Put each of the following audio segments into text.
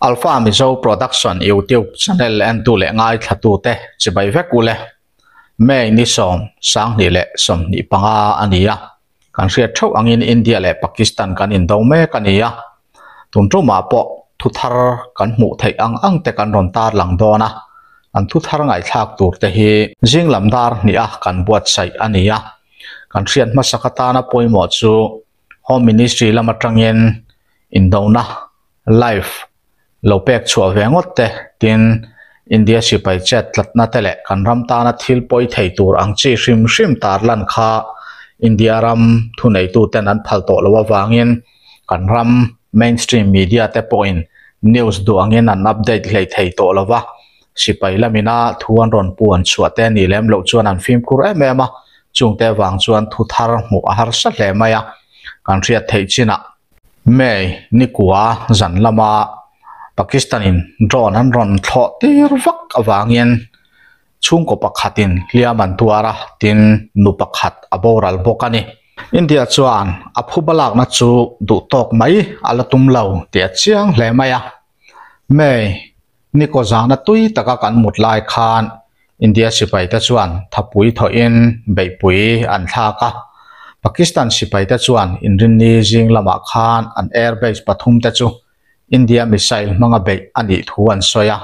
Alpha Mizo Production YouTube channel entu leh ngaithlatute chibai vek ule. May ni sawm, 20 leh 25 a ni a. Kan hriat theuh angin India leh Pakistan kan indo mek a ni a. Tun tumah pawh thu thar kan hmuh theih ang ang te kan rawn tarlang dawn a. Kan thu thar ngaihthlak tur te hi zing lam dar hnih a kan buatsaih a ni a. Kan hriat hmasak atana pawimawh chu Home Ministry lam atangin indona live lo pek chhuah ve ngawt te, tin India sipai chet tlatna te leh kan ram tana thil pawi thei tur ang chi hrim hrim tarlan kha India ram thuneitu ten an phal tawh loh avangin kan ram mainstream media te pawhin news duh angin an update hlei thei tawh lo va, sipai lamina thu an rawn pu an chhuah te a nih lem loh chuan an fimkhur em em a, chungte avang chuan thu thar hmuh a harsa hle mai a, kan hriat theih chinah. May nikua zan lama Pakistan-in drone an rawn thlawh tir vak avangin chhungkaw pakhatin hliam an tuar a, tin nu pakhat a boral bawk a ni. India chuan a phuba lakna chu duh tawk mai a la tum lo tih a chiang hle mai a. May Nikaw zana tui taka kan mut lai khan India sipaite chuan thapui thawhin beihpui an thlak a. Pakistan sipaite chuan inrinni zing lamah khan an airbase pathumte chu India missile hmanga beih a nih thu an sawi a,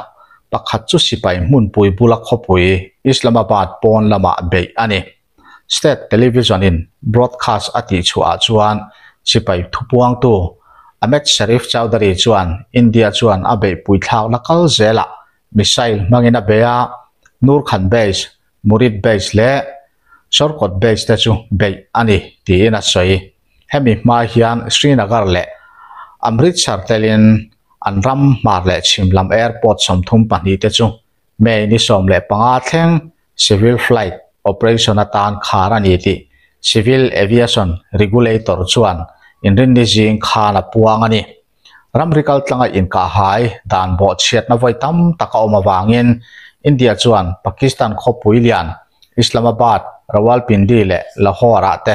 pakhat chu sipai hmunpui bula khawpui Islamabad pawn lamah beih a ni. State Television in broadcast a tih chhuah ah chuan sipai thupuangtu Ahmed Sharif Chaudhary chuan India chuan a beihpui thlakna kal zelah missile hmangin a bei a, Nur Khan Base, Murid Base leh Shorkot Base te chu beih a ni tiin a sawi. Hemi hma hian Srinagar leh Amritsar telin an ram hmar leh chhim lam airport 32 te chu May ni 15 thleng Civil Flight Operation atan khar a ni tih Civil Aviation Regulator chuan inrinni zing khan a puang a ni. Ramri kaltlanga inkahhai dan bawhchhiatna vawi tam tak a awm avangin India chuan Pakistan khawpui lian Islamabad, Rawalpindi leh Lahore-ah te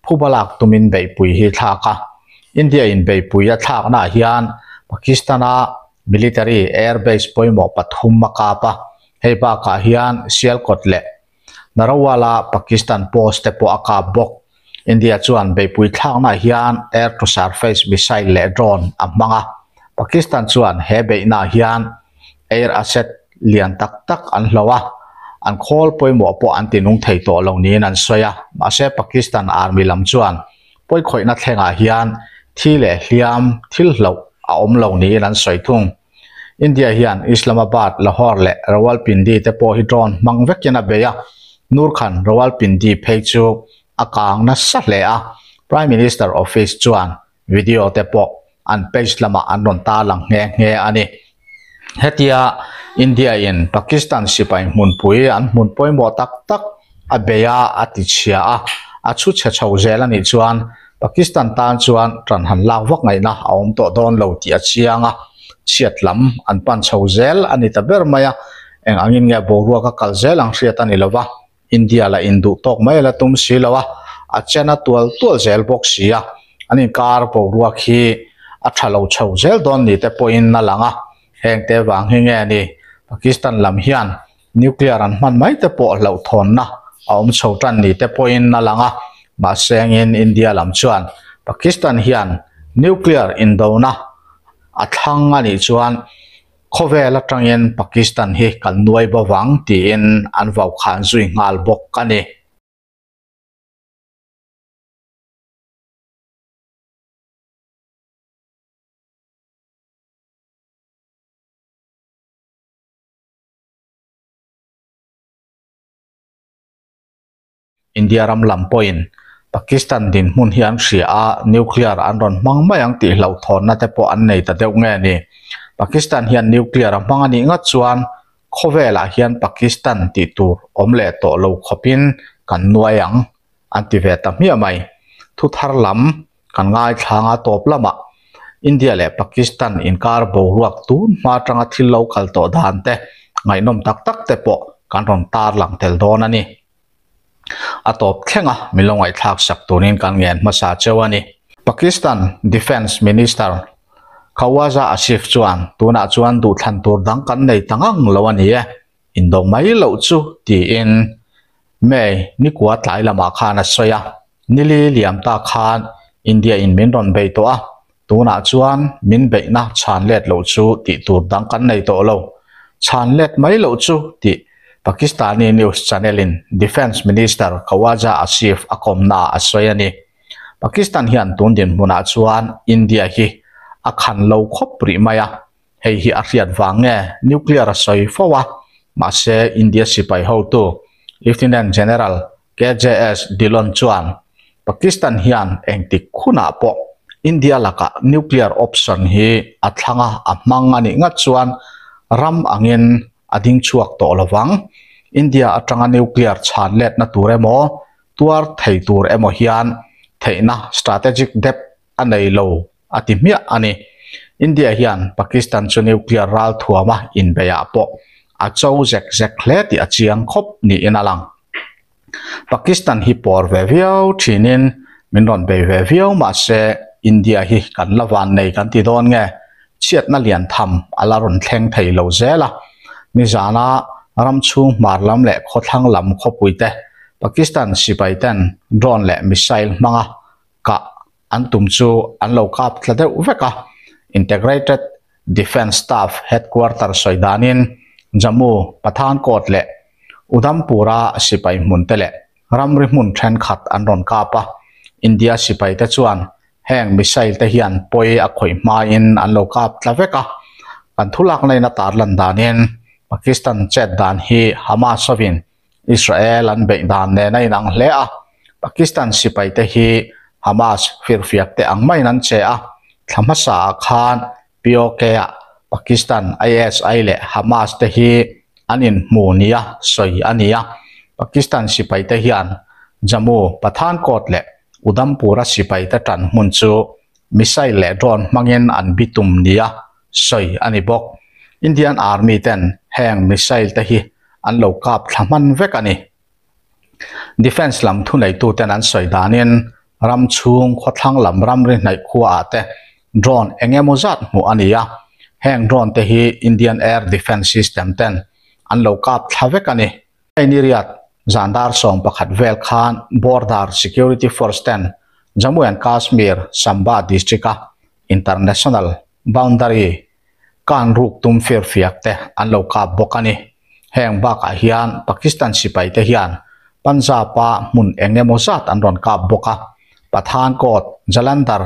phuba lak tumin beihpui hi thlak a. India in beihpui a thlaknaah hian Pakistan-a military airbase pawimawh pathum a kap a. Hei bakah hian Sialkot leh Narawala Pakistan post te pawh a kap bawk. India chuan beihpui thlaknaah hian air to surface missile leh drone a hmang a. Pakistan chuan he beihnaah hian air asset lian tak tak an hloh a, an khawl pawimawh pawh an tinung thei tawh lo niin an sawi a. Mahse Pakistan army lam chuan pawikhawihna thlengah hian thi leh hliam thil hloh a awm lo niin an sawi thung. India hian Islamabad, Lahore leh Rawalpindi te pawh hi drone hmang vekin a bei a, Nur Khan Rawalpindi phei chu a kang nasa hle a, Prime Minister Office chuan video te pawh an page lamah an rawn tarlang nghe nghe a ni. Hetia India in Pakistan sipai hmunpui an hmun pawimawh tak tak a bei a, a ti chhia a, a chhu chhe chho zel a nih chuan Pakistan tan chuan ṭan han lak vak ngaihna a awm tawh dawn lo tih a chiang a, chhiat lam an pan chho zel a ni ta ber mai a, eng angin nge boruak a kal zel ang hriat a ni lo va, India la induh tawk mai a la tum si lo a, a chen a tual tual zel bawk si a, an inkar boruak hi a ṭha lo chho zel dawn ni te pawhin a lang a, hengte vang hi nge ni Pakistan lam hian Nuclear an hman mai te pawh hlauhthawnna a awm chho tan ni te pawhin a lang a, mahse angin India lam chuan Pakistan hian nuclear indona a thlang a nih chuan khawvel atangin Pakistan hi kan nuai bo vang tiin an vaukhan zui nghal bawk a ni. India ram lam pawhin Pakistan dinhmun hi an hria a, nuclear an rawn hmang mai ang tih hlauhthawnna te pawh an nei ta deuh nge ni. Pakistan hian nuclear a hmang a nih ngat chuan khawvelah hian Pakistan tih tur awm leh tawh lo khawpin kan nuai ang an ti ve ta hmiah mai. Thuthar lam Kan ngaithlang a tawp lamah India leh Pakistan inkar boruak tun hma atanga thil lo kal tawh dan te ngaihnawm tak tak te pawh kan rawn tarlang tel dawn a ni. A tawp thlenga min lo ngaihthlak sak turin kan ngen hmasa cheu a ni. Pakistan Defence Minister. Khawaja Asif chuan, Tunah chuan duhthlan tur dang kan nei ta ngang lo a ni e, indo mai loh chu, tiin May nikua tlai lamah khan a sawi a. Nili liam ta khan India in min rawn bei tawh a, tunah chuan min beihna chhan let loh chu tih tur dang kan nei tawh lo. Chhan let mai loh chu tih Pakistani news channel in Defence Minister Khawaja Asif a kawmnaah a sawi a ni. Pakistan hian tun dinhmunah chuan India hi a khan lo khawp rih mai a, hei hi a hriat vang nge nuclear a sawi fo a, mahse India sipai hotu Lieutenant General KJS Dhillon chuan Pakistan hian engtik hunah pawh India lakah nuclear option hi a thlang a, a hmang a nih ngat chuan ram angin a ding chhuak tawh lo vang. India atanga nuclear chhan letna tur emaw tuar thei tur emaw hian theihna strategic depth a nei lo a ti hmiah a ni. India hian Pakistan chu nuclear ral thuama inbeiah pawh a cho zek zek hle tih a chiang khawp niin a lang. Pakistan hi pawr ve viau thinin min rawn bei ve viau mahse India hi kan la van nei kan ti dawn nge chhiatna lian tham a la rawn thleng thei lo zel a. Nizana ram chhung hmar lam leh khawthlang lam khawpui te Pakistan sipai ten drone leh missile hmanga kah an tum chu an lo kap tla deuh vek a. Integrated Defence Staff Headquarter sawi danin Jammu, Pathankot leh Udhampur-a sipai hmun te leh ramri hmun thenkhat an rawn kap a. India sipai te chuan heng missile te hian pawi a khawih hmain an lo kap tla vek a. Kan thulakna in a tarlan danin Pakistan chet dan hi Hamas hovin Israel an beih dan nen a inang hle a, Pakistan sipai te hi Hamas firfiak te ang maiin an che a, thla hmasa ah khan POK ah Pakistan ISI leh Hamas te hi an inhmu nia sawi a ni a, Pakistan sipai te hian Jammu, Pathankot leh Udhampur-a sipai te tan hmun chu missile leh drone hmangin an bitum nia sawi a ni bawk. Indian Army ten heng missile te hi an lo kap thla hman vek a ni. Defence lam thuneituten an sawi danin ram chhung khawthlang lam ramri hnaih khuaah te drone eng emaw zat hmuh a ni a, heng drone te hi Indian Air Defence System ten an lo kap thla vek a ni. Hei ni riat zan dar 11 vel khan Border Security Force ten Jammu and Kashmir Samba district-a International Boundary kan ruk tum firfiak te an lo kap bawk a ni. Heng bakah hian Pakistan sipai te hian Punjab-a hmun eng emaw zat an rawn kap bawk a, Pathankot, Jalandhar,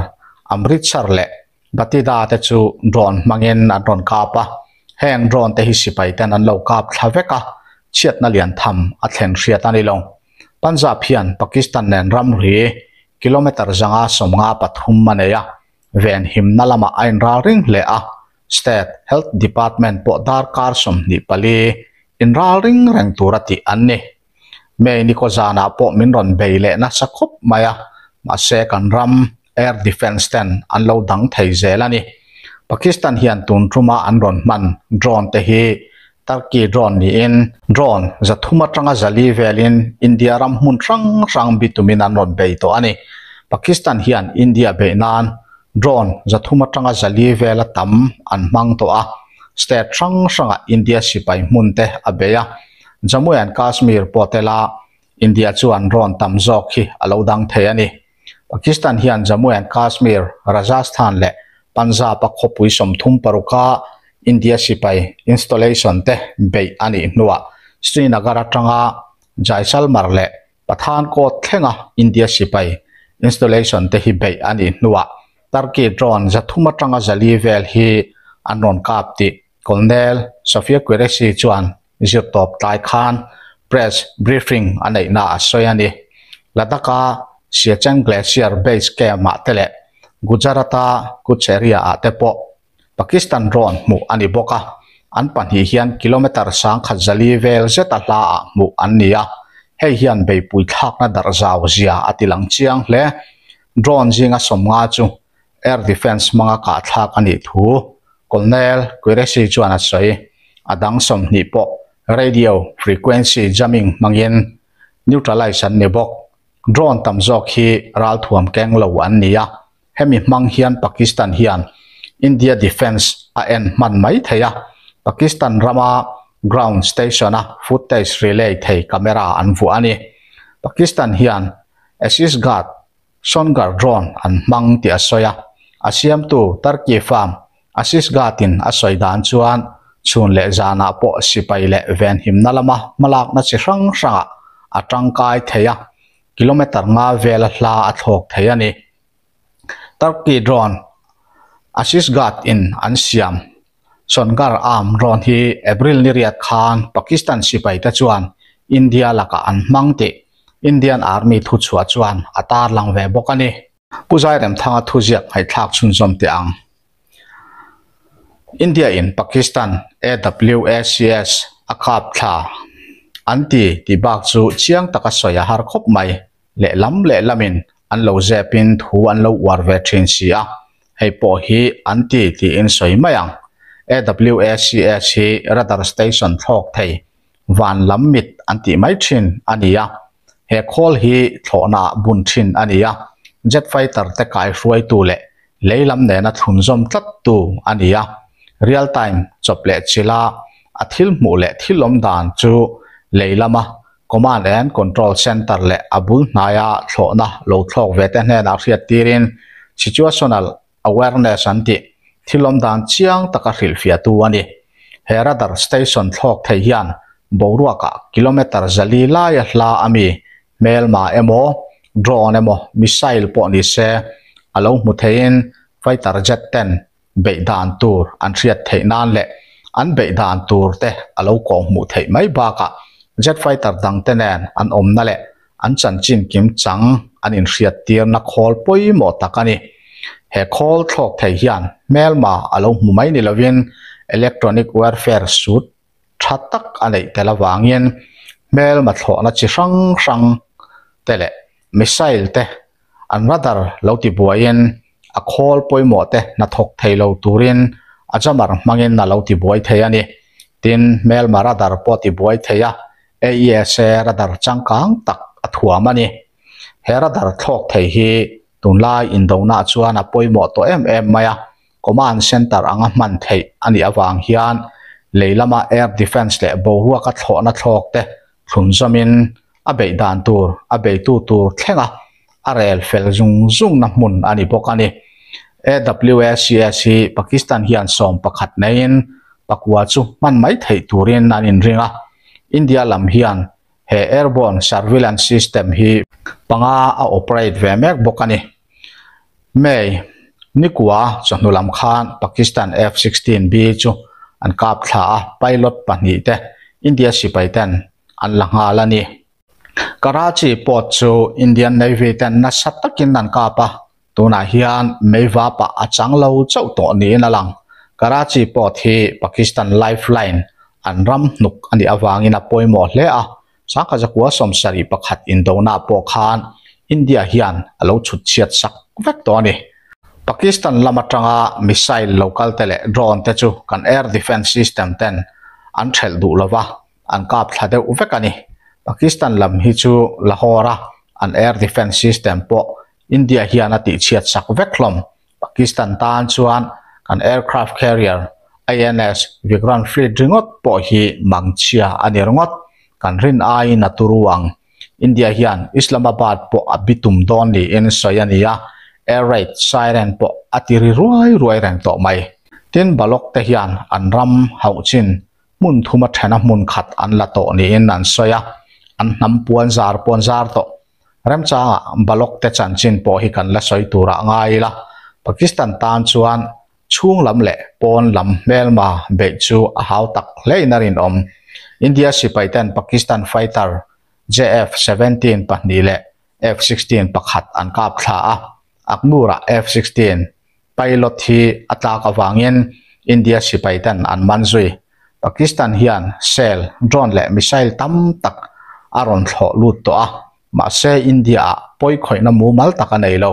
Amritsar leh Batida te chu drone hmangin an rawn kap a. Heng drone te hi sipai ten an lo kap thla vek a, chhiatna lian tham a thlen hriat a ni lo. Punjab hian Pakistan nen ramri kilometre 153 a nei a, Venhimna lamah a inral ring hle a, State Health Department pawh darkar 24 inral ring reng tura tih an ni. May ni kaw zanah pawh min rawn bei leh nasa khawp mai a, mahse kan ram Air Defence ten an lo dang thei zel a ni. Pakistan hian tun tuma an rawn hman drone te hi Turkey drone niin drone 300 atanga 400 velin India ram hmun hrang hrang bitumin an rawn bei tawh a ni. Pakistan hian India beih nan drone 300 atanga 400 vela tam an hmang tawh a, state hrang hrangah India sipai hmun te a bei a. Jammu and Kashmir pawh tela India chuan drone tam zawk hi a lo dang thei a ni. Pakistan hian Jammu and Kashmir, Rajasthan leh Punjab-a khawpui 36 a India sipai installation te beih a nih hnuah Srinagar atanga Jaisalmer leh Pathankot thlenga India sipai installation te hi beih a nih hnuah Turkey drone 300 atanga 400 vel hi an rawn kap tih Colonel Sophia Qureshi chuan zirtawp tlai khan press briefing a neihna a sawi a ni. Ladakh-a Siachen Glacier Base Camp-ah te leh Gujarat-a Kutch area-ah te pawh Pakistan drone hmuh a ni bawk a, an pahnih hian kilometre 1400 vel zeta hlaah hmuh an ni a, hei hian beipui thlakna darh zau zia a ti lang chiang hle. Drone zinga 50 chu Air Defence hmanga kahthlak a nih thu Colonel Qureshi chuan a sawi. A dang 20 pawh radio frequency jamming hmangin neutralize an ni bawk. Drone tam zawk hi ralthuam keng lo an ni a, hemi hmang hian Pakistan hian India defence a en hman mai thei a, Pakistan rama ground station-a footage relay thei camera an vuah a ni. Pakistan hian Asisguard Songar drone an hmang tih a sawi a, a siamtu Turkey firm Asisguard-in a sawi dan chuan chhun leh zanah pawh sipai leh venhimna lama hmalakna chi hrang hrangah a tangkai thei a, kilometre nga vela hla a thlawk thei a ni. Turkey drone Asisguard in an siam Songar arm drone hi April ni riat khan Pakistan sipai te chuan India lakah an hmang tih Indian Army thuchhuah chuan a tarlang ve bawk a ni. Pu Zairemthanga thuziak ngaihthlak chhunzawm teh ang. India in Pakistan AWACS a kap thla an ti tih bak chu chiang taka sawi a har khawp mai. Lehlam lehlamin an lo zepin thu an lo uar ve thin si a, hei pawh hi an ti tiin sawi mai ang. AWACS hi radar station thlawk thei van lam mit an tih mai thin a ni a, he khawl hi thlawhnaah bun thin a ni a, jet fighter te kaihruaitu leh lei lam nena thlunzawm tlattu a ni a, real time chawp leh chila a thil hmuh leh thil awm dan chu lei lama Command and Control Centre leh a bul hnaia thlawhna lo thlawk ve te hnenah hriat tirin Situational Awareness an tih thil awm dan chiang taka hrilhfiahtu a ni. He radar station thlawk thei hian boruakah kilometre zali laia hla a mi hmelma emaw, drone emaw, missile pawh ni se a lo hmu theiin fighter jet ten beih dan tur an hriat theih nan leh an beih dan tur te a lo kawh hmuh theih mai bakah jet fighter dang te nen an awmna leh an chanchin kim chang an inhriat tirna khawl pawimawh tak a ni. He khawl thlawk thei hian hmelma a lo hmu mai ni lovin electronic warfare suit tha tak a neih tel avangin hmelma thlawhna chi hrang hrang te leh missile te an radar lo ti buaiin a khawl pawimawh te hnathawk thei lo turin a jammer hmangin a lo ti buai thei a ni. Tin, hmelma radar pawh ti buai thei a, AESA radar changkang tak a thuam a ni. He radar thlawk thei hi tunlai indonah chuan a pawimawh tawh em em mai a, command centre anga hman theih a nih avang hian lei lama air defence leh boruaka thlawhna thlawk te thlunzawmin a beih dan tur a beitu tur thlenga a rel fel zung zungna hmun a ni bawk a ni. AWACS hi Pakistan hian 11 neiin pakua chu hman mai theih turin an inring a, India lam hian he airborne surveillance system hi panga a operate ve mek bawk a ni. May nikua chawhnu lam khan Pakistan F-16B chu an kap thla a, pilot pahnih te India sipai ten an la nghal a ni. Karachi port chu Indian Navy ten nasa takin an kap a, tunah hian meivapah a chang lo chauh tawh niin a lang. Karachi port hi Pakistan lifeline an ram hnuk a nih avangin a pawimawh hle a, Sangkhajakua 71 indona pawh khan India hian a lo chhut chhiat sak vek tawh a ni. Pakistan lam atanga missile lo kal te leh drone te chu kan air defence system ten an thelh duh lova, an kap thla deuh vek a ni. Pakistan lam hi chu Lahore a an air defence system pawh India hian a tihchhiat sak vek hlawm. Pakistan tan chuan kan aircraft carrier INS Vikrant fleet ringawt pawh hi mangchhia a ni ringawt. Kan rin aiin a turu ang. India hian Islamabad pawh a bitum dawn niin sawi a ni a, air raid siren pawh a ti ri ruai ruai reng tawh mai. Tin, Balok te hian an ram hauh chin hmun thuma thena hmun khat an la tawh niin an sawi a, an hnam puan zar puan zar tawh. Remchangah Balok te chanchin pawh hi kan la sawi turah ngai ila, Pakistan tan chuan chhung lam leh pawn lam hmelma beih chu a hau tak hlein a rinawm. India sipai ten Pakistan fighter JF-17 pahnih leh F-16 pakhat an kap thla a, Akhnoor-ah F-16 Pilot hi a tlak avangin India sipai ten an man zui. Pakistan hian shell, drone leh missile tam tak a rawn thlawh lut tawh a, mahse India ah pawi khawihna mumal tak a nei lo.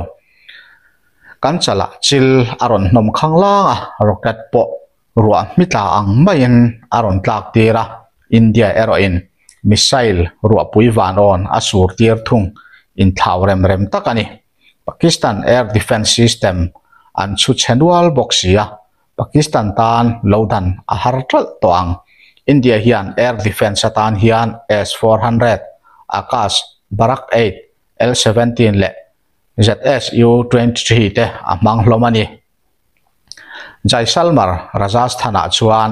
Kan chalah chil a rawn hnawm khang lang a, rocket pawh ruah hmitla ang maiin a rawn tlak tir a, India erawhin missile ruahpui vanawn a sur tir thung inthlau rem rem tak a ni. Pakistan air defence system an chhu chhe nual bawk si a. Pakistan tan lo dan a har ṭalh tawh ang. India hian air defence atan hian S-400, Akash, Barak 8, L-17 leh ZSU-23 te a hmang hlawm a ni. Jaisalmer, Rajasthan-ah chuan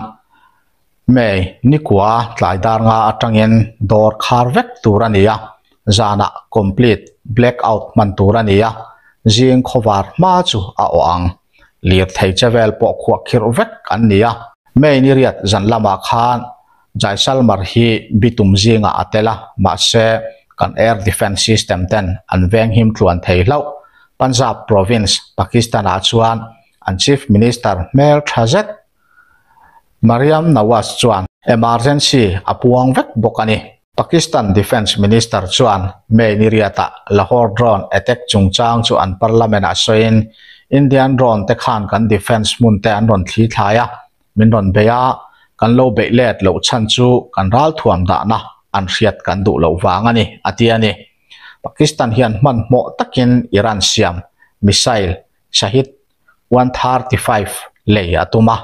May nikua tlai dar nga atangin dawr khar vek tur a ni a, zanah complete blackout hman tur a ni a, zing khawvar hma chu a awh ang. Lirthei che vel pawh khuah khirh vek an ni a. May ni riat zan lamah khan Jaisalmer hi bitum zingah a tel a, mahse kan air defence system ten an venghim tluan thei hlauh. Punjab province, Pakistan-ah chuan an chief minister hmel tha zet Maryam Nawaz chuan emergency a puang vek bawk a ni. Pakistan Defence Minister chuan May ni riatah Lahore drone attack chungchang chu an parliament-ah sawiin, Indian drone te khan kan defence hmun te an rawn thli thlai a, min rawn bei a, kan lo beih let loh chhan chu kan ralthuam dahna an hriat kan duh loh vang a ni, a ti a ni. Pakistan hian hmanhmawh takin Iran siam missile Shahid 135 lei a tum a.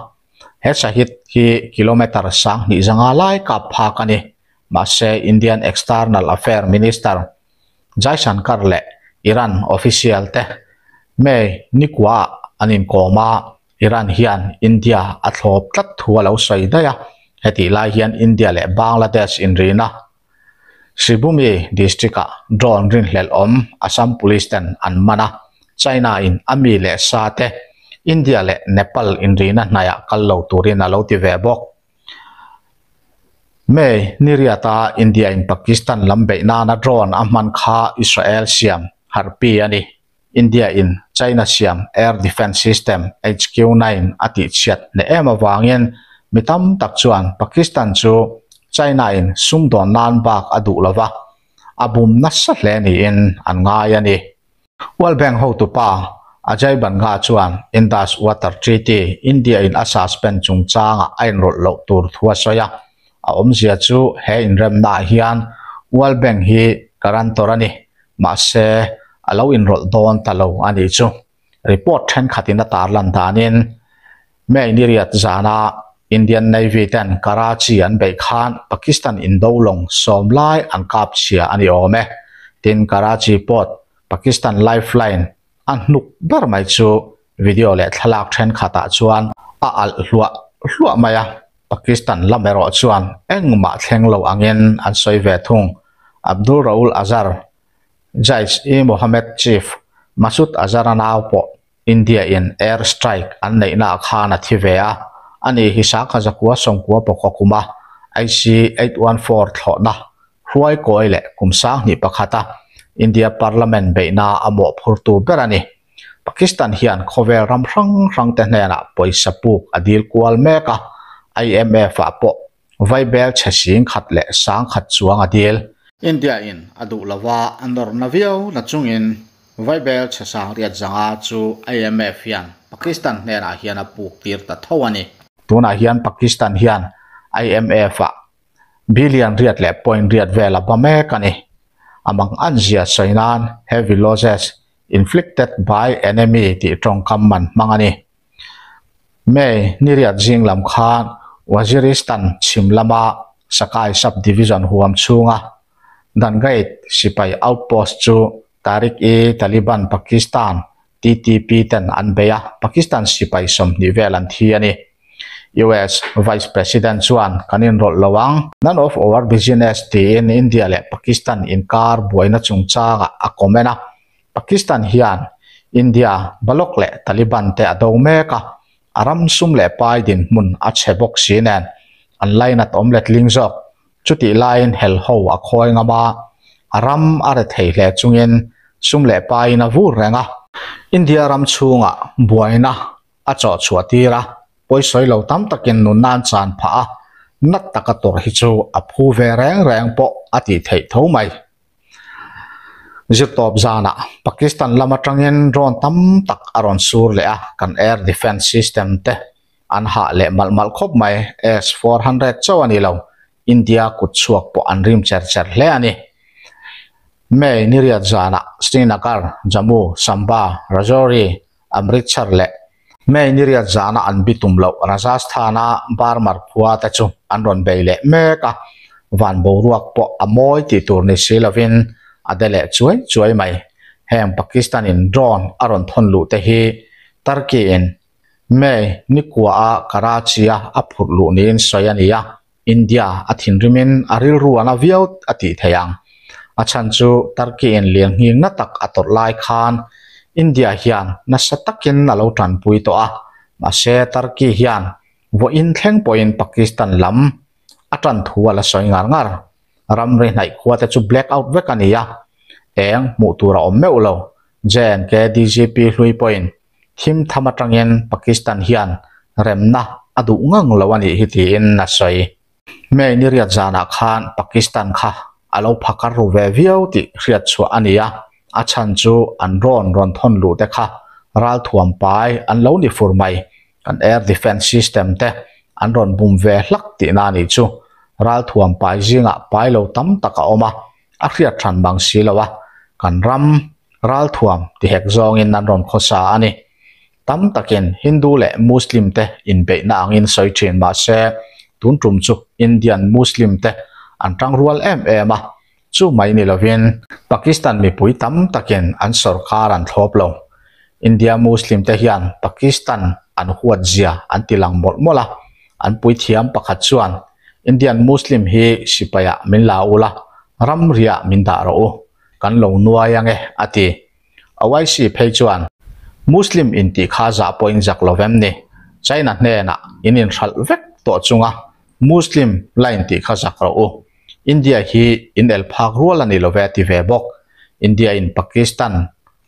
He Shahid hi kilometre 2000 zanga lai kap phak a ni. Mahse, Indian External Affair Minister Jaishankar leh Iran official te May nikuaah an inkawm a, Iran hian India a thlawp tlat thu a lo sawi daih a. Hetih lai hian India leh Bangladesh inrina Sribhumi district-ah drone rinhlelh awm Assam Police ten an man a, China in a mi leh sa te India leh Nepal inrihna hnaiah kal lo turin a lo ti ve bawk. May ni riata India in Pakistan lam beih nana drone a hman kha Israel siam harhpi a ni. India in China siam air defence system HQ-9 a tihchhiat hneh em avangin mi tam tak chuan Pakistan chu China in sumdawn nan bak a duh lova, a bum nasa hle niin an ngai a ni. World Bank hotupa Ajay Banga chuan Indus Water Treaty India in a suspend chungchangah a inrawlh loh tur thu a sawi a, a awmzia chu he inremnaah hian World Bank hi guarantor a ni. Mahse, a lo inrawlh dawn ta lo a nih chu. Report thenkhatin a tarlan danin, May ni riat zana Indian Navy ten Karachi an beih khan Pakistan indo lawng sawm lai an kap chhia a ni awm e. Tin, Karachi port Pakistan lifeline a hnuk ber mai chu video leh thlalak thenkhatah chuan a alh hluah hluah mai a. Pakistan lam erawh chuan engmah thleng lo angin an sawi ve thung. Abdul Raul Azhar, Jaish-e-Mohammed chief Masood Azhar-a nau pawh India-in air strike an neihnaah khan a thi ve a, ani hi sangkha zakua sawmkua pawka kuma IC-814 thlawhna hruai kawi leh kum 2001 a India parliament beihna a mawhphurtu ber a ni. Pakistan hian khawvel ram hrang hrang te hnenah pawisa puk a dil kual mek a, IMF ah pawh vaibel chhe 10,000 leh 10,000 chuang a dil. India in a duh lova a nawrna viau na chungin vaibel chhe 800 chu IMF hian Pakistan hnenah hian a puk tir ta tho a ni. Tunah hian Pakistan hian IMF ah billion riat leh point riat vel a ba mek a ni. A mang an zia sawi nan heavy losses Inflicted by enemy tih tawngkam man hmang a ni. May ni riat zing lam khan Waziristan chhim lama Sakai Sub-Division huam chhunga Dangate sipai outpost chu Tehrik-e-Taliban Pakistan, TTP, ten an bei a, Pakistan sipai 20 vel an thi a ni. US Vice President chuan kan inrawlh lo ang. None of our business tiin India leh Pakistan inkar buaina chungchangah a comment a. Pakistan hian India, Balok leh Taliban te a do mek a, a ram sum leh pai dinhmun a chhe bawk si nen an lainat awm letling zawk. Chutih laiin hel ho a khawi ngam a, a ram a re thei hle chungin sum leh paiin a vur reng a. India ram chhungah buaina a chawh chhuah tir a, pawisawi lo tam takin nunna an chan phah a, nat taka tawrh hi chu a phu ve reng reng pawh a tih theih tho mai. Zirtawp zanah Pakistan lam atangin drone tam tak a rawn sur leh a, kan air defence system te an hah leh malh malh khawp mai, S-400 chauh a ni lo, India kut chhuak pawh an rim cher cher hle a ni. May ni riat zanah Srinagar, Jammu, Samba, Rajouri, Amritsar leh. May ni riat zana an bitum loh Rajasthan-a Barmer khua te chu an rawn bei leh mek a, van boruak pawh a mawi tih tur ni si lovin a de leh chuai chuai mai. Heng Pakistan-in drone a rawn thawn luh te hi Turkey-in May ni kuaha Karachi-a a phurh luh niin sawi a ni a. India a thinrimin a rilru a na viau a tih theih ang. A chhan chu Turkey-in lianghing na tak a tawrh lai khan India hian nasa takin a lo tanpui tawh a, mahse Turkey hian vawiin thleng pawhin Pakistan lam a tan thu a la sawi ngar ngar. Ramri hnaih khua te chu black out vek a ni a, eng hmuh tur a awm meuh lo. JNK DGP hlui pawhin Thim tham atangin Pakistan hian remna a duh ngang lo a nih hi tiin a sawi. May ni riat zanah khan Pakistan kha a lo phakar ru ve viau tih hriat chhuah a ni a, a chhan chu an rawn rawn thawn luh te kha ralthuam pai an lo ni fur mai. Kan air defence system te an rawn bum ve hlak tihna a nih chu. Ralthuam pai zingah pai lo tam tak a awm a, a hriat hran bang si lo a, kan ram ralthuam ti hek zawngin an rawn khawsa a ni. Tam takin Hindu leh Muslim te inbeihna angin sawi thin mah se, tun tum chu Indian Muslim te an tangrual em em a, chu mai ni lovin Pakistan mipui tam takin an sorkar an thlawp lo. India Muslim te hian Pakistan an huat zia an ti lang mawlh mawlh a, an puithiam pakhat chuan Indian Muslim hi sipaiah min la ula, ramriah min dah rawh u. kan lo nuai ang e, a ti. Owaisi phei chuan, Muslim intih kha zah pawhin zak lo vem ni? China hnenah in inhralh vek tawh chunga Muslim la intih kha zak rawh u. India hi in el phak rual a ni lo ve a ti ve bawk. India in Pakistan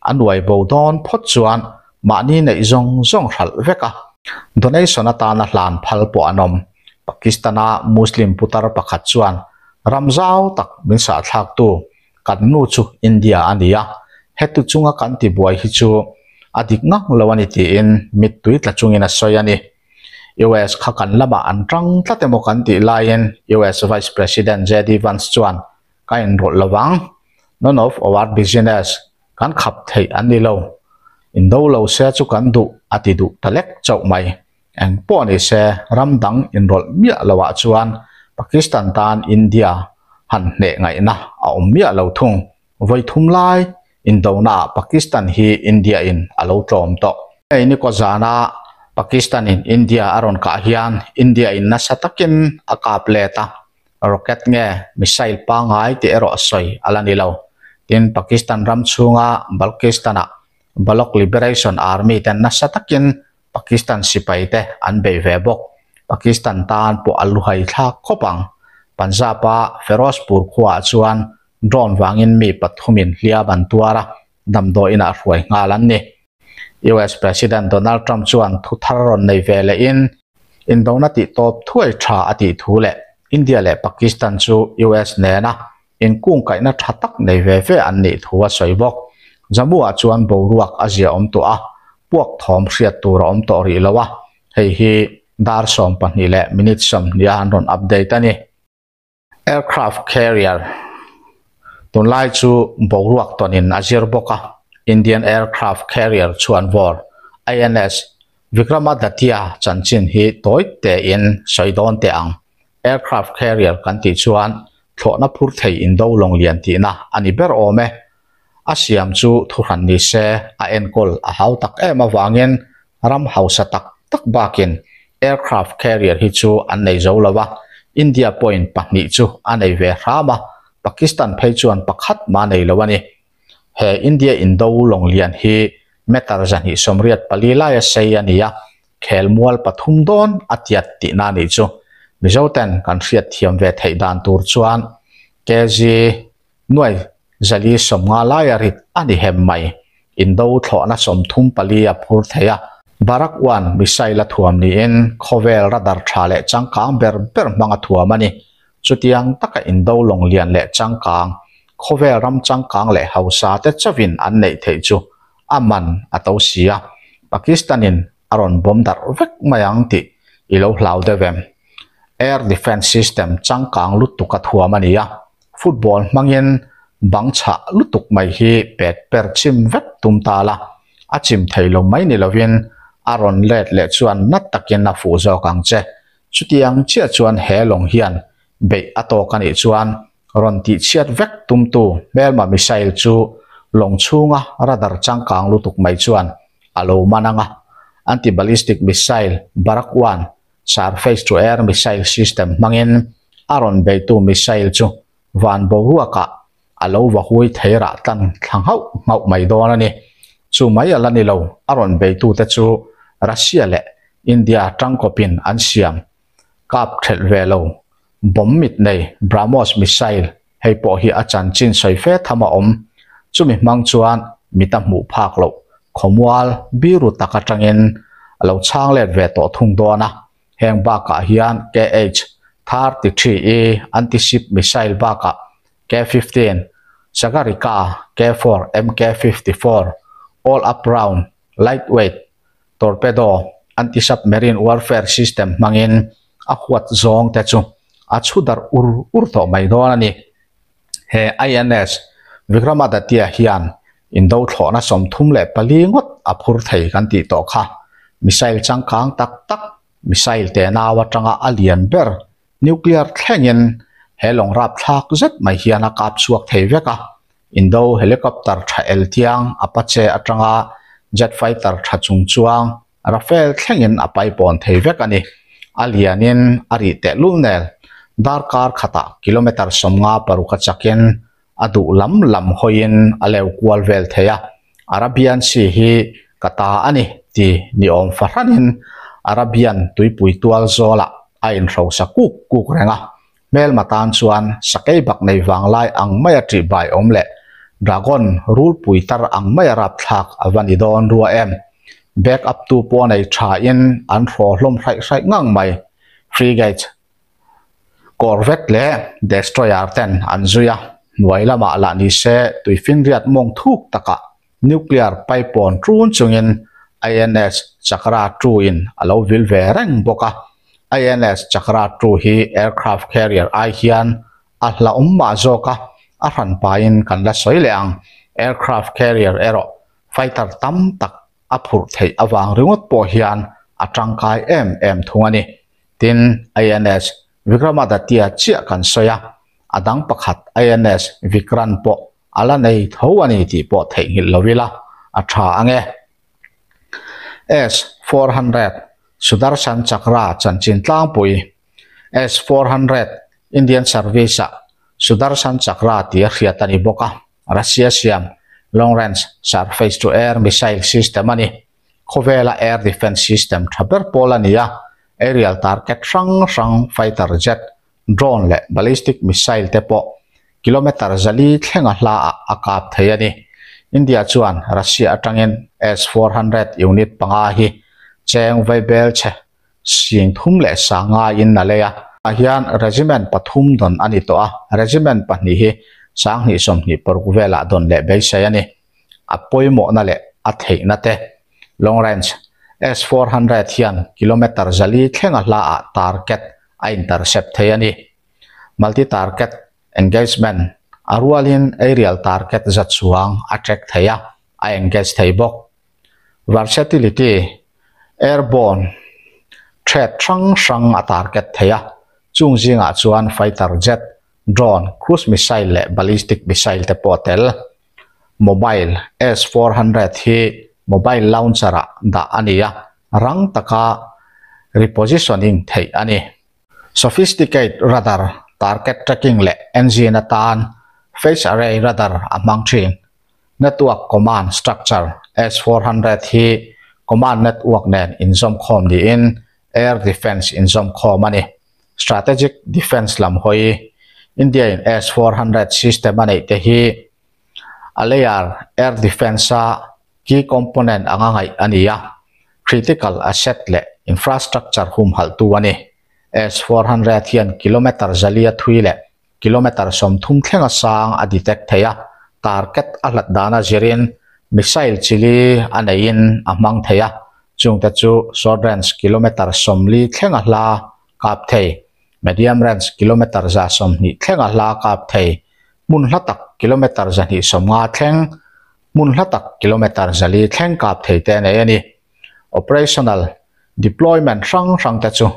a nuai bo dawn phawt chuan mahni neih zawng zawng hralh vek a, donation atana hlan phal pawh an awm. Pakistan-a Muslim putar pakhat chuan ram zau tak min sahthlaktu kan nu chu India a ni a, hetu chunga kan tibuai hi chu a dik ngang lo a ni tiin mittui tla chungin a sawi a ni. US kha kan lamah an tang tlat emaw kan tih laiin US Vice President JD Vance chuan ka inrawlh lo vang, none of our business, kan khap theih an ni lo, indo lo se chu kan duh a ti duh ta lek chauh mai. Eng pawh ni se, ram dang inrawlh miah loah chuan Pakistan tan India han hneh ngaihna a awm miah lo thung. Vawi thum lai indonaah Pakistan hi India in a lo tlawm tawh. Hei ni kaw zana Pakistan in India a rawn kah hian India in nasa takin a kap let a, rocket nge missile pangngai tih erawh sawi a la ni lo. Tin, Pakistan ram chhunga Balochistan-ah Baloch Liberation Army ten nasa takin Pakistan sipai te an bei ve bawk. Pakistan tan pawh a luhai thlak khawp ang. Punjab-a Ferozpur khuaah chuan drone vangin mi pathumin hliam an tuar a, damdawiinah hruai nghal an ni. US President Donald Trump chuan thu thar rawn nei ve lehin, indona tih tawp thuai tha a tih thu leh India leh Pakistan chu US nena inkungkaihna tha tak nei ve ve an nih thu a sawi bawk. Jammu-ah chuan boruak a zia awm tawh a, puak thawm hriat tur a awm tawh rih lo a, hei hi dar 12 leh minute 20 a an rawn update a ni. Aircraft carrier tunlai chu boruak tawnin a zir bawk a, Indian aircraft carrier chhuanvawr INS Vikramaditya chanchin hi tawi tein sawi dawn teh ang. Aircraft carrier kan tih chuan thlawhna phur thei indo lawng lian tihna a ni ber awm e. A siam chu thuhran ni se a enkawl a hau tak em avangin ram hausa tak tak bakin aircraft carrier hi chu an nei zo lo a, India pawhin pahnih chu a nei ve hram a, Pakistan phei chuan pakhat mah nei lo a ni. He India indo lawng lian hi meter 284 laia sei a ni a, Khelmual pathum dawn a tiat tihna a nih chu. Mizoten kan hriat thiam ve theih dan tur chuan kg nuai zali sawmnga laia rit a ni hem mai. Indo thlawhna 34 a phur thei a. Barak one missile a thuam niin khawvel radar tha leh changkang ber ber hmang a thuam a ni. Chutiang taka indo lawng lian leh changkang, khawvel ram changkang leh hausa te chauhin an neih theih chu a man a to si a, Pakistan-in a rawn bawm darh vek mai ang tih i lo hlau deuh em? Air defence system changkang lutuk a thuam a ni a, football hmangin bang chhah lutuk mai hi pet per chim vek tum ta la, a chim thei lo mai ni lovin A rawn let leh chuan na takin a fuh zawk ang che. Chutiang chiah chuan he lawng hian beih a tawk a nih chuan rawn tihchhiat vek tumtu hmelma missile chu lawng chhunga radar changkang lutuk mai chuan a lo man ang a. Anti-ballistic missile Barak one surface-to-air missile system hmangin a rawn beitu missile chu van boruakah a lo va hui thei rah tlang thla nghauh nghauh mai dawn a ni. Chu mai a la ni lo, a rawn beitute chu Russia leh India tangkawpin an siam kap thelh ve lo. Bomb mit nei BrahMos missile hei pawh hi a chanchin sawi fe tham a awm. Chumi hmang chuan mit a hmuh phak loh khawmual biru tak atangin a lo chhang let ve tawh thung dawn a. Heng bakah hian KH 33E anti-ship missile bakah K-15, Sagarika, K-4, MK-54, all-up round, lightweight, torpedo, anti-submarine warfare system hmangin a huat zawng te chu a chhu darh ur ur tawh mai dawn a ni. He INS Vikramaditya hian indo thlawhna 34 ngawt a phur thei kan tih tawh kha. Missile changkang tak tak, missile tenau atanga a lian ber Nuclear thlengin he lawng rapthlak zet mai hian a kap chhuak thei vek a, Indo helicopter tha el tiang Apache atanga jet fighter tha chung chuang Rafale thlengin a paipawn thei vek a ni. A lianin a rih tehlul nel darkar khatah kilometre 56 a chakin a duh lam lam hawiin a leu kual vel thei a, Arabian Sea hi ka ta a ni ti ni awm fahranin Arabian tuipui tual zawlah a inhrosa kuk kuk reng a, hmelma tan chuan sakei bak nei vanglai ang maia ṭihbai awm leh dragon rulpui tar ang maia rapthlak a va ni dawn rua em? Back up tu pawh nei ṭhain an hraw hlawm hraih hraih ngang mai. Frigate Corvette leh Destroyer ten an zui a, hnuai lamah lah ni se tuifinriat mawng thuk takah nuclear paipawn ṭun chungin INS Chakra 2 in a lo vil ve reng bawk a. INS Chakra 2 hi aircraft carrier ai hian a hlauhawm mah zawk a, a hranpain kan la sawi leh ang. Aircraft carrier erawh fighter tam tak a phurh theih avang ringawt pawh hian a tangkai em em thung a ni. Tin, INS Vikramaditya chiah kan sawi a, a dang pakhat INS Vikrant pawh a la nei tho a ni tih pawh theihnghilh lo ila a tha ang e. S-400 Sudarshan Chakra chanchin tlangpui S-400 Indian Service-ah Sudarshan Chakra tia hriat a ni bawk a, Russia siam Long Range Surface-to-Air Missile System a ni. Khawvela air defence system tha ber pawl a ni a, aerial target hrang hrang fighter jet, drone leh ballistic missile te pawh kilometre 400 thlenga hlaah a kap thei a ni. India chuan Russia atangin S-400 unit panga hi cheng vaibel chhe 35,000 in a lei a. Ah hian regiment pathum dawn a ni tawh a, regiment pahnih hi 2026 velah dawn leh beisei a ni. A pawimawhna leh a theihna te Long range S-400 hian kilometre 400 thlenga hlaah target a intercept thei a ni. Multi-target engagement a rualin aerial target za chuang a track thei a, a engage thei bawk. Versatility Airborne threat hrang hrang a target thei a, chung zingah chuan fighter jet, drone, cruise missile leh ballistic missile te pawh a tel. Mobile S-400 hi mobile launcher-ah dah a ni a, rang taka repositioning theih a ni. Sophisticate radar, target tracking leh engine atan phase array radar a hmang thin. Network command structure S-400 hi command network nen inzawmkhawm niin air defence inzawmkhawm a ni. Strategic defence lam hawi India-in S-400 system a neih te hi a layer air defence-a key component anga ngaih a ni a, critical asset leh infrastructure humhalhtu a ni. S-400 hian kilometre 400 thui leh kilometre 30 thlenga sang a detect thei a, target a hlat dana zirin missile chili a neiin a hmang thei a, chungte chu short range kilometre 40 thlenga hla kap thei, medium range kilometre 120 thlenga hla kap thei, hmun hla tak kilometre 250 thleng, hmun hla tak kilometre 400 thleng kap thei te a nei a ni. Operational deployment hrang hrang te chu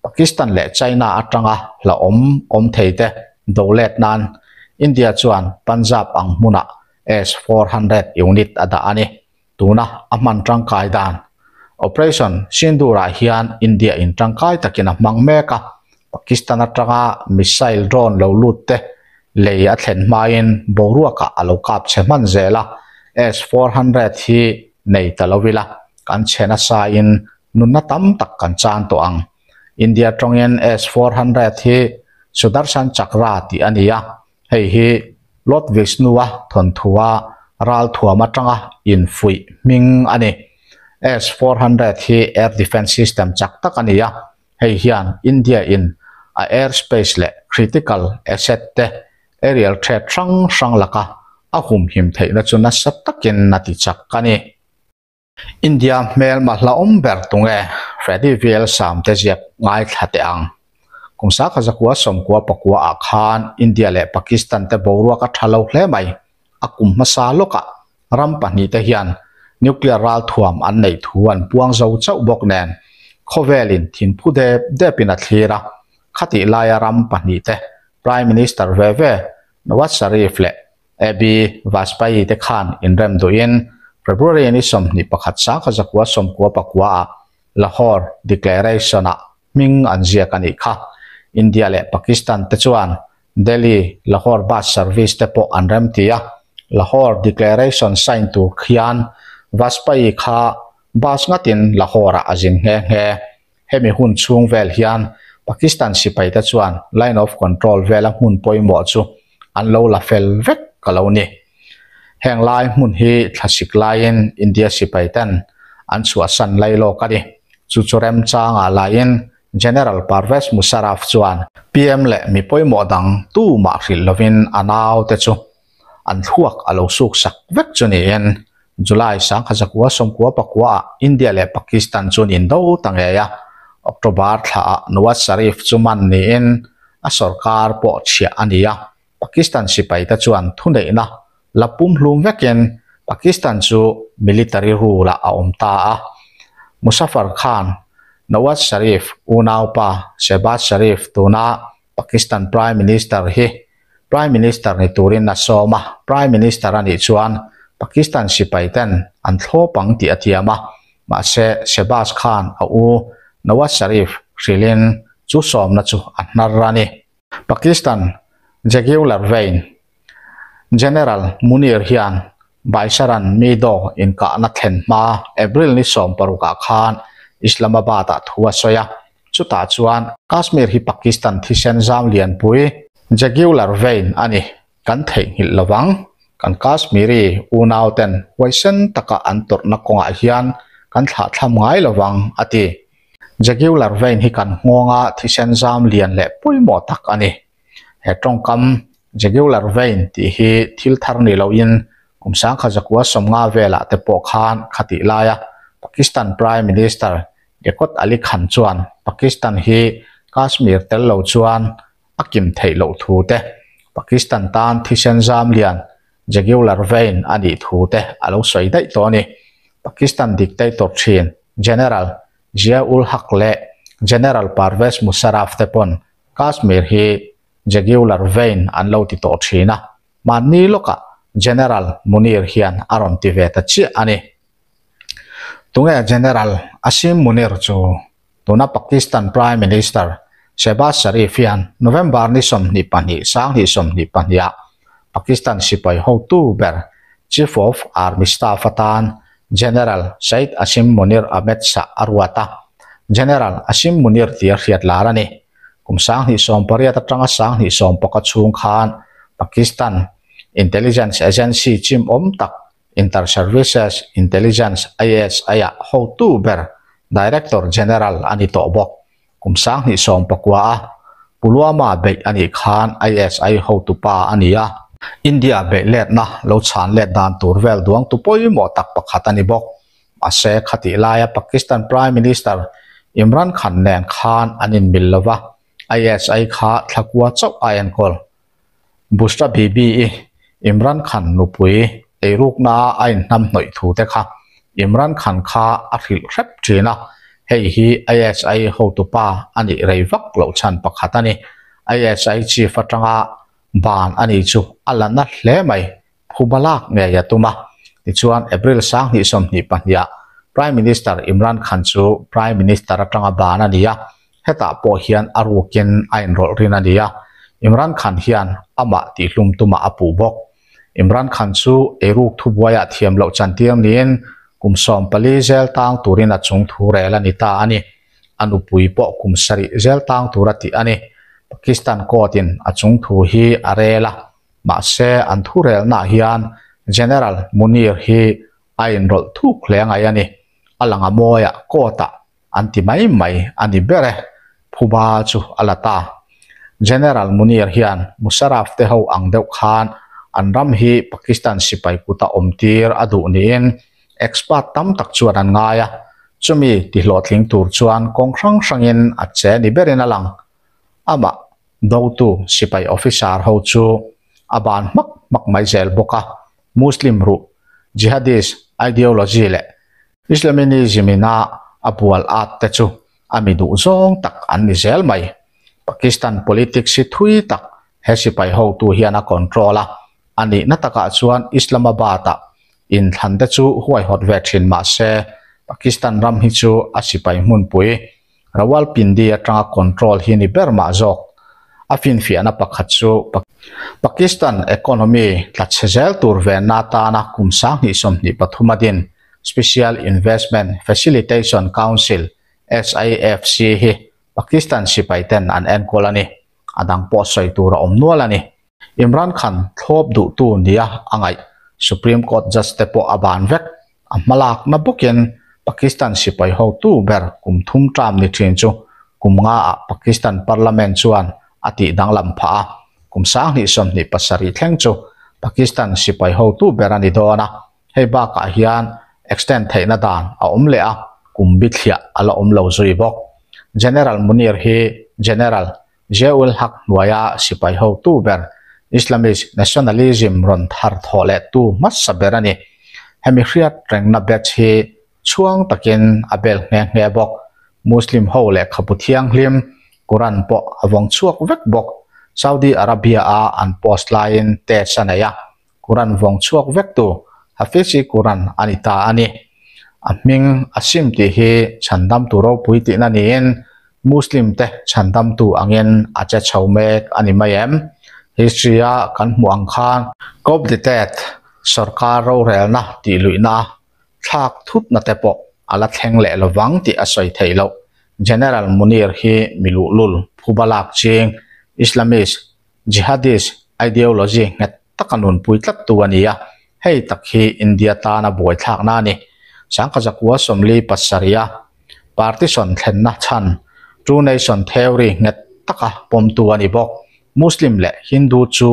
Pakistan leh China atanga hlauhawm awm thei te do let nan India chuan Punjab ang hmunah S-400 unit a dah a ni. Tuna a hman tangkai dan Operation Sindoor-ah hian India in tangkai takin a hmang mek a, Pakistan atanga missile drone lo lut te lei a thlen hmain boruakah a lo kap chhe hman zel a, S-400 hi nei ta lo ila kan chhe nasa in nunna tam tak kan chan tawh ang. India tawngin S-400 hi Sudarshan Chakra tih a ni a, Hei hi Lord Vishnu-a thawnthua ralthuam atanga infuih hming a ni. S-400 hi air defence system chak tak a ni a, hei hian India-in a airspace leh critical asset te aerial threat hrang hrang laka a humhim theihna chu nasa takin a ti chak a ni. India hmelma hlauhawm ber tunge Freddy VL Samte ziak ngaithla teh ang. Kum sakha zakua sawmkua pakua ah khan India leh Pakistan te boruak a tha lo hle mai. A kum hmasa lawkah ram pahnihte hian nuclear ralthuam an neih thu an puang zo chauh bawk nen khawvelin thinphu dep depin a thlir a. Khatih laia ram pahnihte Prime Minister ve ve Nawaz Sharif leh AB Vajpayee te khan inrem duhin February ni 21 sangkha 99 ah Lahore Declaration ah hming an ziak a nih kha. India leh Pakistan te chuan Delhi Lahore bus service te pawh an remti a, Lahore Declaration sign tur khian Vajpayee kha bus ngatin Lahore ah a zin nghe nghe. Hemi hun chhung vel hian Pakistan sipaite chuan Line of Control vela hmun pawimawh chu an lo la fel vek ka lo ni. Heng lai hmun hi thlasik laiin India sipaiten an chhuahsan lai lawk a ni. Chu chu remchangah laiin General Pervez Musharraf chuan PM leh mi pawimawh dang tumah hrilh lovin a naute chu an thluak a lo suk sak vek chu niin July 1999 ah India leh Pakistan chuan indo ta ngei a, October thla ah Nawaz Sharif chu man niin a sorkar pawh chhiah a ni a, Pakistan sipai te chuan thuneihna la pumhlum vekin Pakistan chu military rule ah a awm ta a. Muzaffar Khan, Nawaz Sharif unaupa Shehbaz Sharif tuna Pakistan Prime Minister hi Prime Minister ni turin a sawm a, Prime Minister a nih chuan Pakistan sipai ten an thlawp ang tih a thiam a, mahse Shehbaz Khan a u Nawaz Sharif hrilhin chu sawmna chu a hnar a ni. Pakistan Jugular Vein General Munir hian Baisaran Meadow inkahna thlen hma April ni 16 ah khan Islamabad ah thu a sawi a, Chutah chuan Kashmir hi Pakistan thisen zam lianpui jugular vein a ni. Kan theihnghilh lovang. Kan Kashmiri unauten huaisen taka an tawrhna kawngah hian kan thlahthlam ngai lovang, a ti. Jugular vein hi kan nghawnga thisen zam lian leh pawimawh tak a ni. He tawngkam jugular vein tih hi thil thar ni loin kum 1950 velah te pawh khan khatih laia Pakistan Prime Minister Liaquat Ali Khan chuan Pakistan hi Kashmir tel lo chuan a kim theih loh thu te, Pakistan tan thisen zam lian jugular vein a nih thu te a lo sawi daih tawh a ni. Pakistan dictator thin General Zia-ul Haq leh General Pervez Musharraf te pawn Kashmir hi jugular vein an lo ti tawh thin a, mahni lawkah General Munir hian a rawn ti ve ta chiah a ni. Tunge General Asim Munir chu tuna Pakistan Prime Minister Shehbaz Sharif hian November ni 22 2022 ah Pakistan sipai hotu ber Chief of Army Staff atan General Syed Asim Munir Ahmed Shah a ruat a, General Asim Munir tia hriat lar a ni. Kum 2008 atanga 2010 chhung khan Pakistan Intelligence Agency chimawm tak Inter-Services Intelligence, ISI, ah hotu ber Director General a ni tawh bawk. Kum 2019 a Pulwama beih a nih khan ISI hotu pa a ni a. India beih letna lo chhan let dan tur vel duangtu pawimawh tak pakhat a ni bawk. Mahse, khatih laia Pakistan Prime Minister Imran Khan nen khan an inmil lova, ISI kha thlakua chauh a enkawl. Bushra Bibi-i Imran Khan nupui eirukna a inhnam hnawih thu te kha Imran Khan kha a hrilh hrep thin a, hei hi ISI hotupa a nih rei vak loh chhan pakhat a ni. ISI chief atanga ban a nih chu a la na hle mai. Phuba lak ngei a tum a. Tichuan, April 2022 ah Prime Minister Imran Khan chu Prime Minister atanga ban a ni a, hetah pawh hian a rukin a inrawlh rin a ni a, Imran Khan hian amah tihhlum tumah a puh bawk. Imran Khan chu eiruk thubuaiah thiam loh chantir niin kum 14 zel tang turin a chung thu rel a ni ta a ni. A nupui pawh kum 7 zel tang tur a tih a ni. Pakistan court in a chung thu hi a rel a. Mahse, an thurelnaah hian General Munir hi a inrawlh thuk hle ngai a ni. A lang a mawiah court-ah an ti mai mai a ni ber e, phuba chu a la ta. General Munir hian Musharraf te ho ang deuh khan an ram hi Pakistan sipai kuta awmtir a duh niin expert tam tak chuan an ngai a, chumi tihlawhtling tur chuan kawng hrang hrangin a che ni berin a lang. Amah Dotu sipai officer ho chu a ban hmak hmak mai zel bawk a, Muslim ruh, Jihadist ideology leh Islaminism ina a bual at te chu a mi duh zawng tak an ni zel mai. Pakistan politics hi thui tak he sipai hotu hian a control a, a nihna takah chuan Islamabad-ah inthlan te chu huaihawt ve thin mah se Pakistan ram hi chu a sipai hmunpui Rawalpindi atanga control hi ni ber mah zawk. A finfiahna pakhat chu Pakistan economy tla chhe zel tur venna atana kum 2023 a din Special Investment Facilitation Council, SIFC, hi Pakistan sipai ten an enkawl a ni. A dang pawh sawi tur a awm nual a ni. Imran Khan thlawp duhtu nia a ngaih Supreme Court judge te pawh a ban vek. A hmalakna bawkin Pakistan sipai hotu ber kum thum term ni thin chu kum nga ah Pakistan Parliament chuan a tih danglam phah a, kum 2027 thleng chu Pakistan sipai hotu ber a ni dawn a, hei bakah hian extend theihna dan a awm leh a, kum bithliah a la awm lo zui bawk. General Munir hi General Ziaul Haq hnuaia sipai hotu ber Islamist nationalism rawn thar thawh leh tu hmasa ber a ni. Hemi hriat rengna batch hi chhuang takin a bel nghe nghe bawk. Muslim ho lehkhabu thianghlim Quran pawh a vawng chhuak vek bawk. Saudi Arabia-a an post laiin test a nei a, Quran vawng chhuak vek tu Hafiz-i Quran a ni ta a ni. A hming Asim tih hi chhandamtu ropui tihna niin Muslim te chhandamtu angin a che chho mek a ni mai em? History-a kan hmuh ang khan Coup d'etat, sorkar rorelna tih luihna, thlak thutna te pawh a la thleng leh lovang tih a sawi theih loh. General Munir hi mi luhlul, phuba lak ching, Islamist, Jihadist ideology nghet taka nunpui tlattu a ni a, hei tak hi India tana buaithlakna a ni. Sangkazakua 47 a partition thlenna chhan Two Nation Theory nghet taka pawmtu a ni bawk. Muslim leh Hindu chu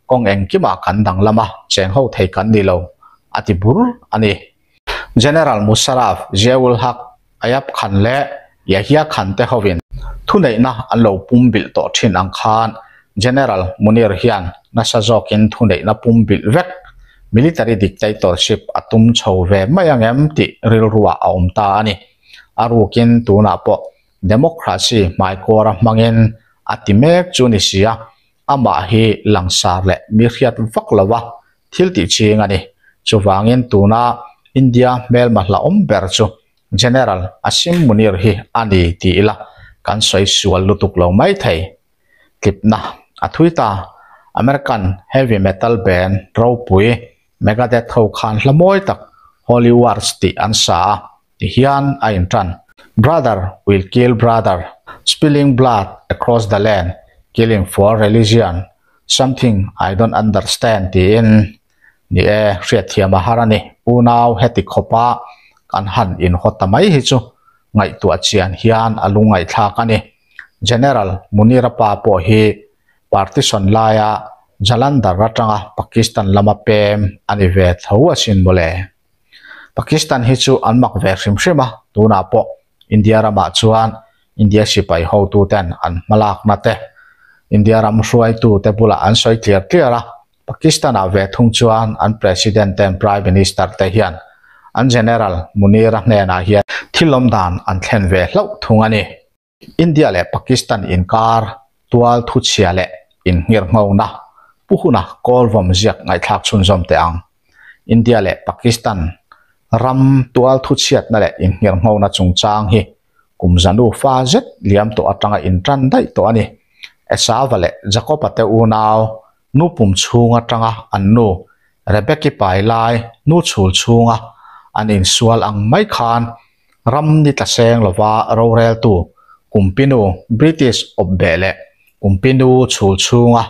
kawng engkimah kan danglam a, cheng ho thei kan ni lo, a ti bur a ni. General Musharraf, Ziaul Haq, Ayub Khan leh Yahya Khan te hovin thuneihna an lo pum bilh tawh thin ang khan General Munir hian nasa zawkin thuneihna pum bilh vek military dictatorship a tum chho ve mai ang em tih rilruah a awm ta a ni. A rukin tunah pawh democracy hmaikawra hmangin a ti mek chu ni si a, amah hi langsar leh mi hriat vak lova thil tih ching a ni. Chuvangin tuna India hmelma hlauhawm ber chu General Asim Munir hi a ni ti ila kan sawi sual lutuk lo mai thei. Tlipna a thui ta. American heavy metal band ropui Megadeth ho khan hla mawi tak Holy Wars tih an sa a, tihian a intan. Brother will kill brother, spilling blood across the land, killing for religion, something I don't understand tiin ni e, hriatthiam a har a ni. Unau heti khawpa kan han inhaw ta mai hi chu ngaihtuah chian hian a lungngaihthlak a ni. General Munira pa pawh hi partition laia Jalandhar atanga Pakistan lama pem a ni ve tho asin mawle. Pakistan hi chu an mak ve hrim hrim a, tunah pawh India ramah chuan India sipai hotuten an hmalakna te, India ram hruaitute bulah an sawi tliar tliar a, Pakistan-ah ve thung chuan an President ten Prime Minister te hian an General Munir-a hnenah hian thil awm dan an thlen ve hlauh thung a ni. India leh Pakistan inkar tual thuchhia leh innghirnghona pu huna kawlvawm ziak ngaihthlak chhunzawm teh ang. India leh Pakistan ram tual thuchhiatna leh innghirnghona chungchang hi kum zanu fa zet liam tawh atanga intan daih tawh a ni. Esava leh Jakob-a te unau nu pum chhung atanga an nu Rebeki pai lai nu chhul chhunga an insual ang mai khan ram ni tla seng lova roreltu Kumpinu British awpbeh leh Kumpinu chhul chhunga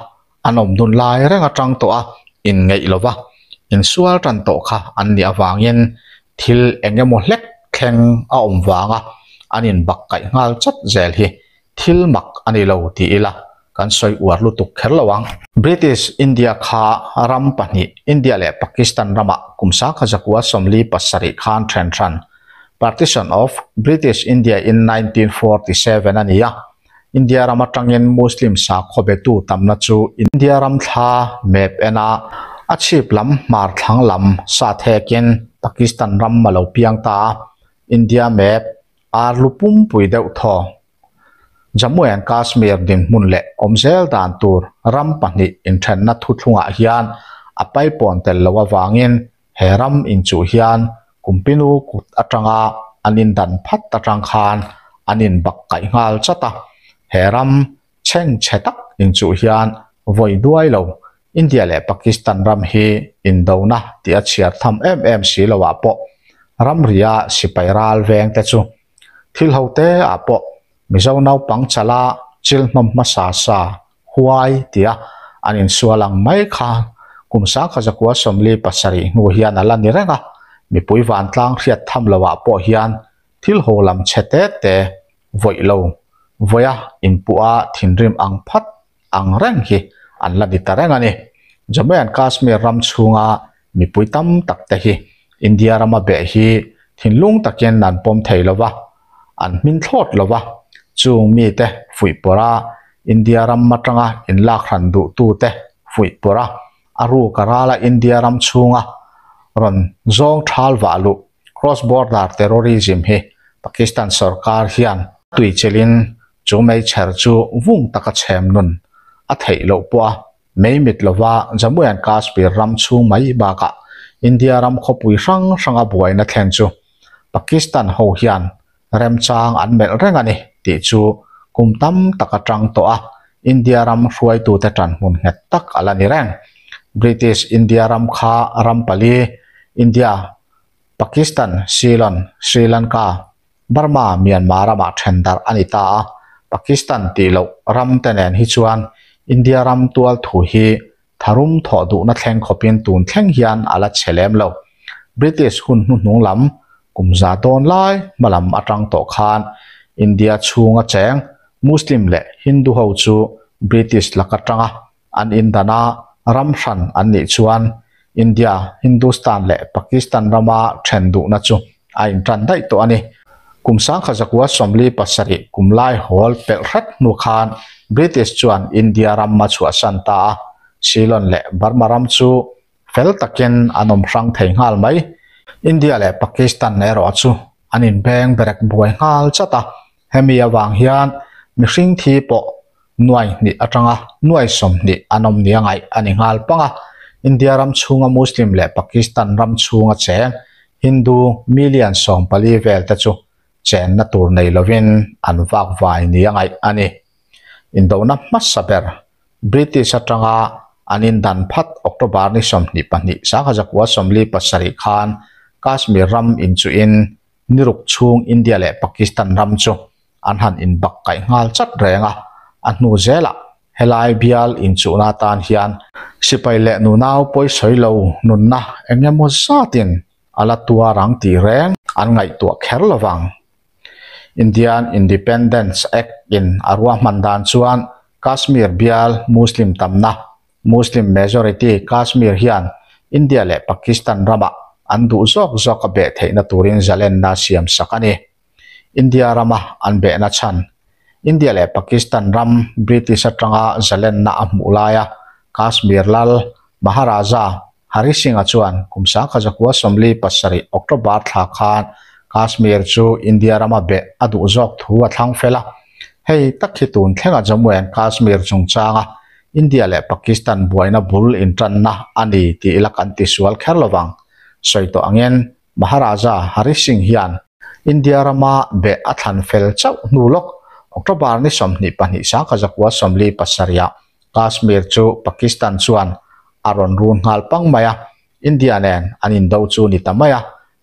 an awm dun lai reng atang tawh a inngeih lova insual tan tawh kha an nih avangin thil eng emaw hlek thleng a awm vanga an inbak kaih nghal chat zel hi thil mak a ni lo ti ila kan sawi uar lutuk kher lo ang. British India kha ram pahnih India leh Pakistan ramah kum sangkhat zakua 47 khan then hran Partition of British India in 1947 a ni a. India ram atangin Muslim sakhaw betu tamna chu India ram thla map en a, a chhip lam hmar thlang lam sa thekin Pakistan ram a lo piang ta a, India map ar lu pumpui deuh thaw. Jammu and Kashmir dinhmun leh awm zel dan tur ram pahnih inthenna thuthlungah hian a paipawn tel loh avangin he ram inchuh hian Kumpinu kut atanga an indan phat atang khan an inbak kaih nghal chat a, he ram chhengchhe tak inchuh hian vawi duai lo India leh Pakistan ram hi indona tih a chhiar tham em em si loah pawh ramria sipai ral veng te chu thil ho te ah pawh Mizo naupang chala chil hnawm hmasa sa huai tia an insual ang mai kha kum 1947 hnu hian a la ni reng a, mipui vantlang hriat tham loah pawh hian thil ho lam chhe te te vawih lo vawia inpuh a thinrim ang phat ang reng hi an la ni ta reng a ni. Jammu and Kashmir ram chhunga mipui tam tak te hi India rama beh hi thinlung takin an pawm thei lo va, an hmin thlawt lo va, chung mite fuih pawrh a, India ram atanga inlak hran duhtute fuih pawrh a, a ruk a rala India ram chhunga rawn zawng thal vah luh cross border terrorism hi Pakistan sorkar hian tuichelin chu meichher chu vung taka chhem nun a theih loh pawh a mei mit lova Jammu and Kashmir ram chhung mai bakah India ram khawpui hrang hranga buaina thlen chu Pakistan ho hian remchang an melh reng a ni tih chu kum tam tak atang tawh a India ram hruaitute tanhmun nghet tak a la ni reng. British India ram kha ram pali, India, Pakistan, Ceylon, Sri Lanka, Burma, Myanmar ramah then darh a ni ta a. Pakistan tih loh ram te nen hi chuan India ram tual thu hi tharum thawh duhna thleng khawpin tun thleng hian a la chhe lem lo. British hun hnuhnung lam kum za dawn lai hma lam atang tawh khan India chhunga cheng Muslim leh Hindu ho chu British lak atanga an indana ram hran an nih chuan India, Hindustan leh Pakistan rama then duhna chu a intan daih tawh a ni. Kum 1947 kum lai hawl pelh hret hnu khan British chuan India ram a chhuahsan ta a, Ceylon leh Burma ram chu fel takin an awm hrang thei nghal mai. India leh Pakistan erawh chu an inbeng berek buai nghal chat a, hemi avang hian mihring thi pawh nuai hnih atanga nuai 20 an awm nia ngaih a ni nghal pang a. India ram chhunga Muslim leh Pakistan ram chhunga cheng Hindu million 14 vel te chu chenna tur nei lovin an vak vai nia ngaih a ni. Indona hmasa ber British atanga an indan phat October ni 22 1947 khan Kashmir ram inchuhin niruk chhung India leh Pakistan ram chu an han inbak kaih nghal chat reng a, a hnu zelah helai bial inchuhna atan hian sipai leh nunau pawisawi lo nunna eng emaw zatin a la tuar ang tih reng an ngaihtuah kher lovang. Indian Independence Act in a ruahman dan chuan Kashmir bial Muslim tamna Muslim majority Kashmir hian India leh Pakistan ramah an duh zawk zawk a beh theihna turin zalenna siam sak a ni. India rama an behna chhan India leh Pakistan ram British atanga zalenna a hmuh laia Kashmir lal Maharaja. Hari Singh-a chuan kum 1947 October thla khan Kashmir chu India rama beh a duh zawk thu a thlang fel a. Hei tak hi tun thlenga Jammu and Kashmir chungchanga India leh Pakistan buaina bul intanna a ni tih ila kan tisual kher lovang. Sawi tawh angin Maharaja Hari Singh hian India rama beh a thlan fel chauh hnu lawk October ni 22 1947 ah Kashmir chu Pakistan chuan a rawn run nghal pang mai a, India nen an indo chu ni ta mai a,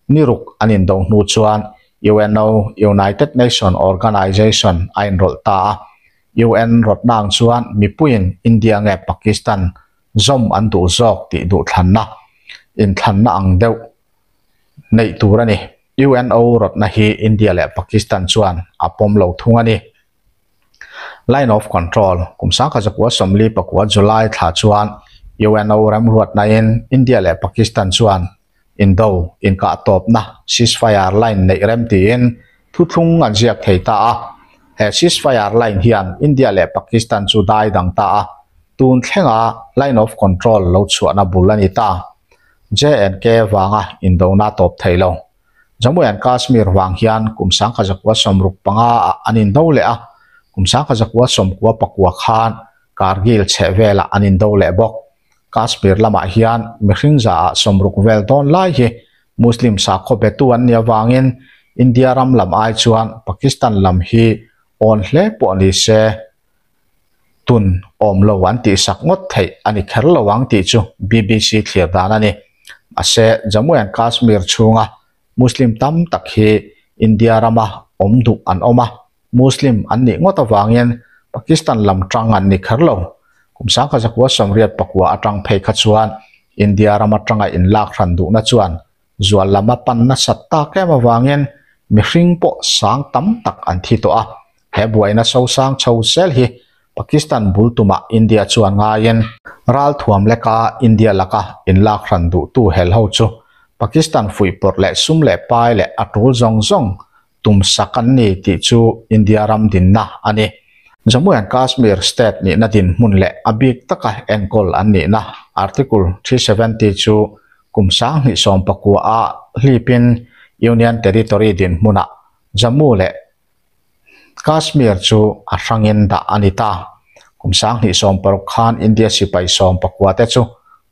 ni ruk an indo hnu chuan UNO, United Nation Organization, a inrawlh ta a, UN rawtna ang chuan mipuiin India nge Pakistan zawm an duh zawk tih duhthlanna inthlanna ang deuh neih tur a ni. UNO rawtna hi India leh Pakistan chuan a pawm lo thung a ni. Line of Control, Kum 1949 July thla chuan UNO remruatnain India leh Pakistan chuan indo inkah tawpna ceasefire line neih rem tiin thuthlung an ziak thei ta a. He ceasefire line hian India leh Pakistan chu dai dang ta a, tun thlenga Line of Control lo chhuahna bul a ni ta. J&K vanga indona tawp thei lo. Jammu and Kashmir vang hian kum 1965 ah an indo leh a, kum 1999 khan Kargil chheh velah an indo leh bawk. Kashmir lamah hian mihring za ah 60 vel dawn lai hi Muslim sakhaw betu an nih avangin India ram lam ai chuan Pakistan lam hi awn hle pawh ni se tun awm lo an tihsak ngawt theih a ni kher lo ang tih chu BBC thlir dan a ni. Mahse, Jammu and Kashmir chhunga Muslim tam tak hi India rama awm duh an awm a, Muslim an nih ngawt avangin Pakistan lam tang an ni kher lo. Kum 1989 atang phei kha chuan India ram atanga inlak hran duhna chuan zual lama pan nasat tak em avangin mihring pawh sang tam tak an thi tawh a. He buaina sosang chho zel hi Pakistan bul tumah India chuan ngaiin ralthuam leka India laka inlak hran duhtu hel ho chu Pakistan fuihpawrh leh sum leh pai leh a tul zawng zawng tum sak an ni tih chu India ram dinna a ni. Jammu and Kashmir state nihna dinhmun leh a bik taka enkawl an nihna Article 370 chu kum 2019 ah hlipin Union Territory dinhmunah Jammu leh Kashmir chu a hrangin dah a ni ta. Kum 2016 khan India sipai 19 te chu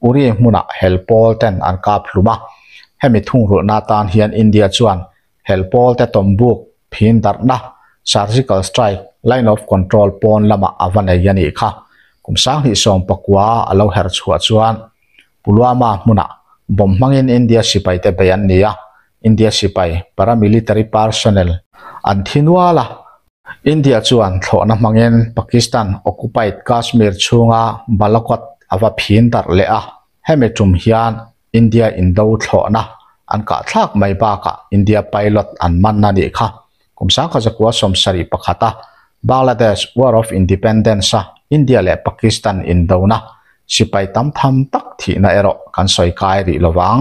Uri hmunah hel pawl ten an kap hlum a. Hemi thungrulhna atan hian India chuan hel pawl te tawmbuk phin darhna, surgical strike, line of control pawn lamah a va nei a nih kha. Kum 2019 a lo her chhuah chuan Pulwama hmunah bomb hmangin India sipai te bei an ni a, India sipai, paramilitary personnel, an thi nual a. India chuan thlawhna hmangin Pakistan occupied Kashmir chhunga Balakot a va phin darh leh a, hemi tum hian India indo thlawhna an kahthlak mai bakah India pilot an man a nih kha. Kum 1971 a Bangladesh War of Independence a India leh Pakistan indona sipai tam tham tak thihna erawh kan sawi kai rih lovang.